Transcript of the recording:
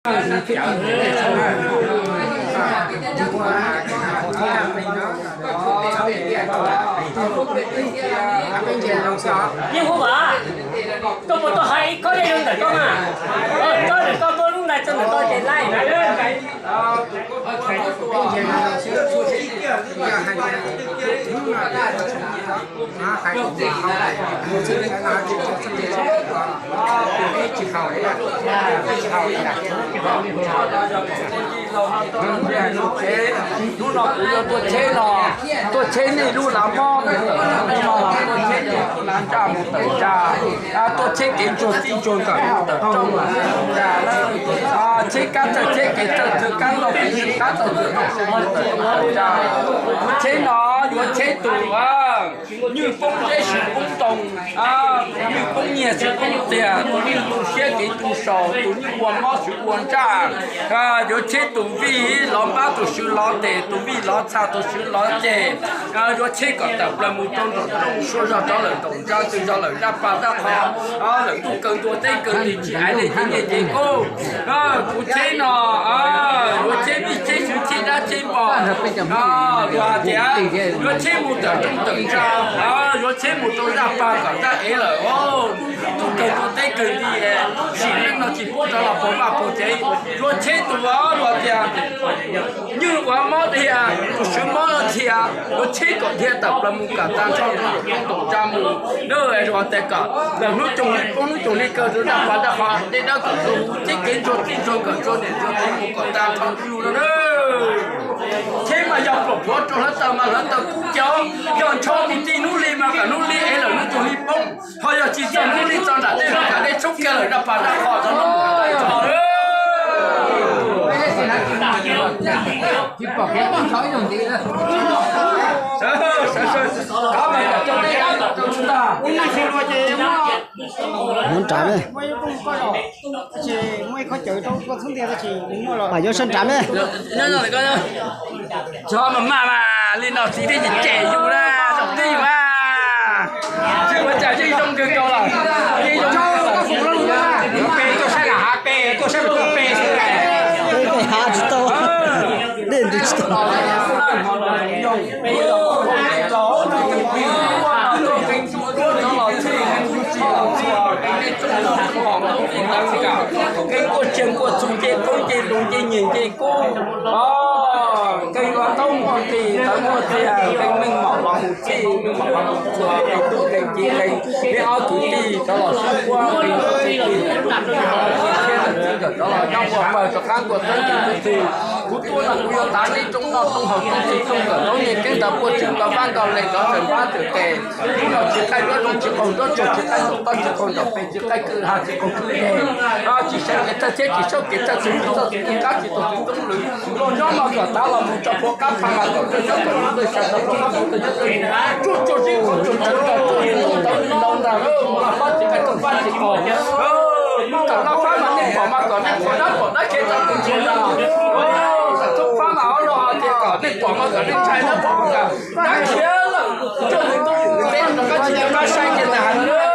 Yeej hu vas, koj puas tau hais ib khob dej rau ntawm koj mas? Koj ntawm koj muab lub ntais rau ntawm koj ces laij. Hnub no kuv yuav tuaj tsheb no, tuaj tsheb nej lub lav mob mus tawm, tuaj tsheb nej lub lav ntsaj mus tawm ntsaj, tuaj tsheb kev ntsuag txij ntsuag nkawm mus tawm rooj mus tawm ntsaj, tsheb kab txawj tsheb kev txawj txwv kab loj kev txwv kab txawj txwv rooj mus tawm rooj tawm ntsaj, tsheb no yuav tsheb tus nywj poob zeb swv poob ntoo, tus nywj poob nyiaj swv poob txiag, tus nywj tu siab kev tu saus, tus nywj ua mob swv ua ntsaj. Yuav tsheb tus vij lov npab tus swv lov tes, tus vij lov txha tus swv lov ceg. Yuav tsheb kom tawm plaws mus rau nraum rooj, suav zog rov lawm nraum ntsa, twg zog lawm zaj pas zaj qhov, lawm ntuj kaw ntua teb kaw nti tsis hais nej tsis nyiaj ces kub. Kuv tsheb no yuav tsheb vij tsheb swv tsheb dab tsheb npog, luag hais tias yuav tsheb mus tawm rooj tawm ntsa, yuav tsheb mus rau zaj pas kom zaj ev lawm. Ntuj kaw ntua teb kaw nti, sim neej no tsis pub rov los pog vaj pog tsev, yuav tsheb tus luag tias nywj ua mob dhia, tus swv mob dhia, yuav tsheb kom dhia tawm plaws mus kom tag nrho rau nraum rooj nraum ntsa mus. Ntuj luag tias kom lawm hnub coog li poob hnub coog li kaw rau zaj pas zaj qhov dej dawb kom txhua hu tsheb kev ntsuag txij ntsuag kom txhua niam txhua txiv mus kom tag nrho ib lub no na. Tsheb mas yog pluam plhuav rau hluav taws mas hluav taws kub cov, yog ntsho mus txij hnub li mas kom hnub li ev lawm hnub coog li poob, ho yog tsis txog hnub li txog nram dej mas kom dej tshoob kiag lawm zaj pas zaj qhov txhua no. Nyob nram me, mas yuav sab nram me. Tso mas maj mas li no txiv thiaj cem yus na, zoo twb yus na. Tsis ua cas yeej zoo kawg nkaus lawm, yeej zoo kawg lawm. Pe tuaj saib lam hav pe, tuaj saib lam tuaj pe xwb. Pe hav tsis tau, dej ntws tsis tau. Nqe nkuaj tsiaj nkuaj txhu nce qoob nce lus nce nyiaj nce kub, nqe ua ntaub muaj nqis ntawv muaj txiag, nqe meej mom los mus txhij, meej mom los mus txhua, nqe tub nqe kiv nqe, neb ob kwv tij rov los sib puab, nqe tub nqe kiv thiab nqe txiv nkawm rov los nyob npuaj pawg rov qab nkuaj txeeb nqe tub txwg. Kuv tuaj no kuv yuav tav neb roob noj roob haus tub txwg txooj nkawm roob nyiaj keeb ntawd puaj tseem tau vaj nkaus les rov tseem npab tseem tes. Hnub no tsis qaij duab zoo tsis qaug nruab tsuag tsis qaij nraum qab tsis qaug nraum pes tsis qaij kwj ha tsis qaug kwj yeg. Tsis saib kev txawj txhiab tsis saib kev txawj txwv tsis txawj txwv qab tsis txawj txwv toob lwm. Los nyob mas kom tav los mus tso puav qab pha mas kom txawj nyob kom txawj sa tau puav qab txawj nyob txawj tsuag tsuag zib tsuag tsuag tsuag tsuag tsuag tsuag tau ntau ntag. Mas laj fab tsis qaij txawj fab tsis qaug. Mus kom laj fab mas nej pom mas kom nej pom dab pom dab khiav tau tus ntsuag ntag. Txawj fab mas ob no hais tias kom nej pom mas kom nej ntshai dab pom mas kom dab khiav lawm. Tsuag txawj txawj teb rov qab tsis rov qab saib kiag ntag.